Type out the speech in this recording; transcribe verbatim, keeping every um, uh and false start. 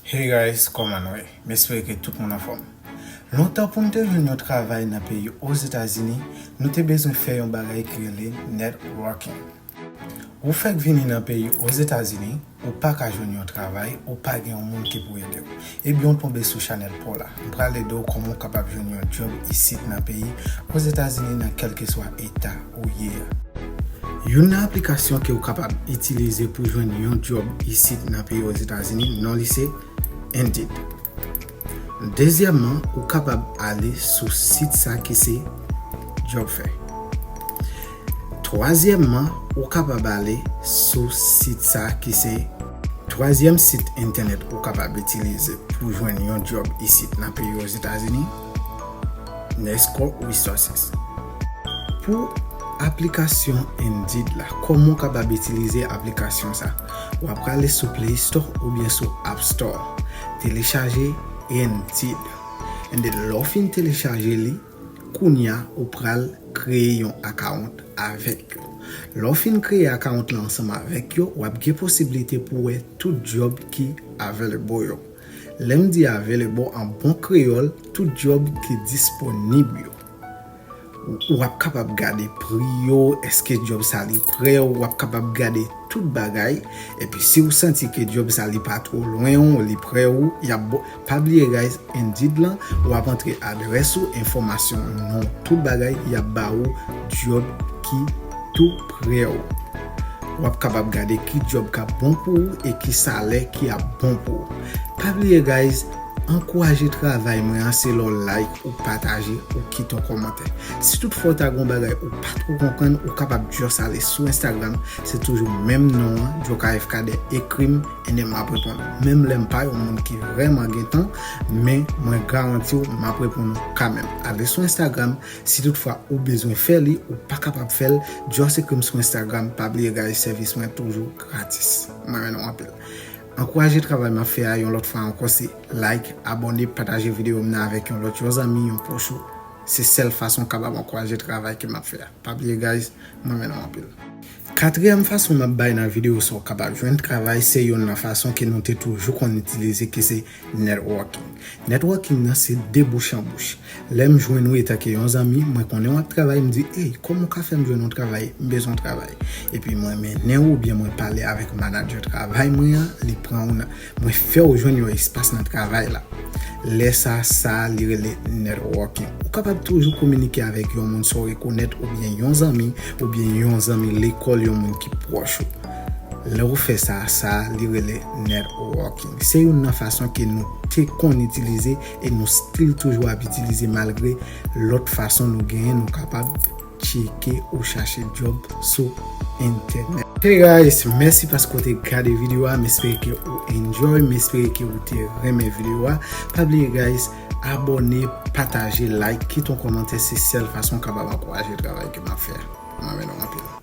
Hey guys, kòman nou ye? M espere ke tout moun anfòm. Lontan pou n te jwenn yon travay nan peyi Ozetazini, nou te bezwen fè yon bagay ki rele networking. Ou fèk vini nan peyi Ozetazini, ou pa ka jwenn yon travay, ou pa gen yon moun ki pou ede w. Ebyen, w tonbe sou chanèl pa w la. M pral ede w kòman w kapab jwenn yon djòb isit nan peyi Ozetazini nan kèlkeswa eta ou ye a. Youn nan aplikasyon ke w kapab itilize pou jwenn yon djòb isit nan peyi Ozetazini, non li se Indeed. Dezyèmman, ou kapab ale sou sit sa ki se Job Fair. Twazyèmman, ou kapab ale sou sit sa ki se twazyèm sit entènèt ou kapab itilize pou jwenn yon djòb isit nan peyi Ozetazini, Next Core Resources. Pou aplikasyon Indeed la, kòman w kapab itilize aplikasyon sa? W ap prale sou Play Store oubyen sou App Store. Telechaje Indeed. And then, lè w fin telechaje li, kounye a ou pral kreye yon account avèk yo. Lè w fin kreye account la ansanm avèk yo, w ap gen posiblite pou w wè tout djòb ki available yo. Lè m di available an bon kreyòl, tout djòb ki disponib yo. Ou, w ap kapab gade pri yo, èske djòb sa li prè w, w ap kapab gade tout bagay. Epi si w santi ke djòb sa li pa twò lwen w, li prè w, y ap bo-, pa bliye guys, Indeed lan, w ap antre adrès ou, enfòmasyon, non, tout bagay, y ap ba ou djòb ki tou prè w. W ap kapab gade ki djòb k ap bon pou ou e ki salè ki ap bon pou ou. Pa bliye guys, ankouraje travay mwen an se lè w like, ou pataje, ou kite yon kòmantè. Si toutfwa w ta gen yon bagay ou pa twò konprann, ou kapab just ale sou Instagram, se toujou menm non an, Djoka F K D, ekri m, and then m ap reponn ou. Menm lè m pa yon moun ki vrèman gen tan, men mwen garanti w, m ap reponn ou kanmenm. Ale sou Instagram, si toutfwa ou bezwen fè li, ou pa kapab fè l, just ekri m sou Instagram, pa bliye guys, sèvis mwen toujou gratis. Mwen renmen nou anpil. Ankouraje travay m ap fè a yon lòt fwa ankò, se like, abòne, pataje videyo m nan avèk yon lòt, yon zanmi, yon pwòch ou. Se sèl fason w kapab ankouraje travay ke m ap fè a. Pa bliye guys, mwen renmen nou anpil. Katriyèm fason m ap bay nan videyo sa w kapab jwenn travay, se youn nan fason ke nou te toujou konn itilize, ki se networking. Networking nan se de bouch an bouch. Lè m jwenn ou etanke yon zanmi, mwen konnen w ap travay, m di, "Ey, kòman w ka fè m jwenn yon travay? M bezwen yon travay." Epi mwen mennen w oubyen mwen pale avèk manadjè travay mwen an, li pran w nan, mwen fè w jwenn yon espas nan travay la. Lè sa, sa li rele networking. Ou kapab toujou kominike avèk yon moun sa w rekonèt oubyen yon zanmi, oubyen yon zanmi lekòl, yon moun ki pwòch ou. Lè w fè sa, sa li rele networking. Se youn nan fason ke nou te konn itilize e nou still toujou ap itilize malgre lòt fason nou genyen nou kapab tcheke ou chache djòb sou entènèt. Hey guys, mèsi paske w te gade videyo a, m espere ke ou enjoy, m espere ke ou te renmen videyo a. Pa bliye guys, abòne, pataje, like, kite yon kòmantè, se sèl fason w kapab ankouraje travay ke m ap fè a. Mwen renmen nou anpil.